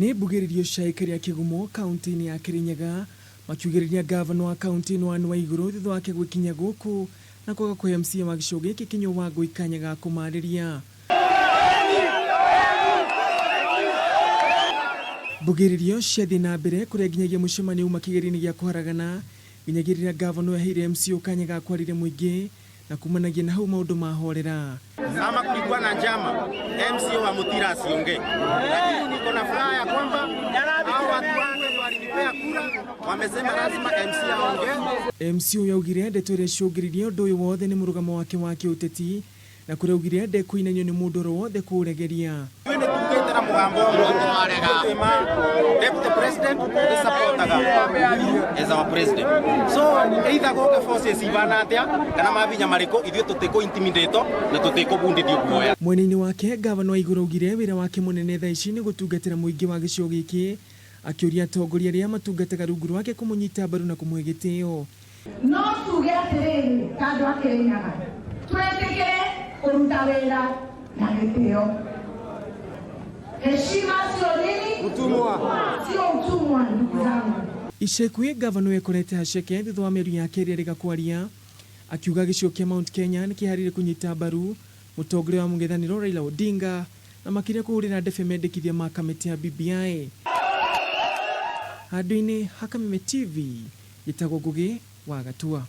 Nĩ mbugĩrĩrio cia aikari a Kĩgumo kauntĩ-inĩ ya Kĩrĩnyaga makiugĩrĩria ngavana wa kauntĩ ĩno Anne Waigũrũ thutha wake gwĩkinyia gũkũ na kwaga kũhe MCA wa gĩcigo gĩkĩ Kĩnyua Wangũi kanya ga kũmarĩria. Mbugĩrĩrio ciathiĩ na mbere kũrĩa nginyagia mũcemanio uma kĩgerio-inĩ gĩa kũharagana nginyagia rĩrĩa ngavana ũyũ aheire MCA ũyũ kanya ga kwarĩria mũingĩ na kumanagia na hau maũndũ mahorera. Kama kulikuwa na njama MCA wa Mutira asiongee, lakini niko na furaha ya kwamba hao watu wangu wenye walinipea kura wamesema lazima MCA aongee. MCA ũyũ augire ndeto iria icũngĩrĩirie ũndũ ũyũ wothe nĩ mũrũgamo wake wa kĩũteti na kũrĩa augire ndekũinainio nĩ mũndũ oro wothe kũũregeria. Ithuĩ nĩ tugĩte na mũgambo ũmwe twĩ ma deputy president nĩ supportaga Uhuru as our president. So either gũke forces ivana atĩa kana mabinya marĩkũ ithuĩ tũtikũ intimidate na tũtikũbundithio guoya. Mwena-inĩ wake, Ngavana Waiguru augire wĩra wake mũnene thaa ici nĩ gũtungatĩra mũingĩ wa gĩcigo gĩkĩ, akĩũria atongoria arĩa matungataga rungu rwake kũmũnyita mbaru na kũmũhe gĩtĩo. No tuge atĩrĩrĩ ta andũ a Kĩrĩnyaga, twĩtĩkĩre kũruta wĩra na gĩtĩo. Heshima sio nini? Utumwa. Sio utumwa ndugu zangu. Ica ikuhĩ ngavana ũyũ ekorete haceke thutha wa mĩario yake ĩrĩa erĩga kwaria akiuga gĩcigo kĩa Mount Kenya nĩ kĩharĩirie kũnyita mbaru mũtongoria wa mũng'ethanĩro Raila Odinga na makĩria kũhũrĩra ndebe mendekithia ma kamĩtĩ ya BBI. Handũ-inĩ ha Kameme TV, Njĩtagwo Ngũgĩ wa Gatua.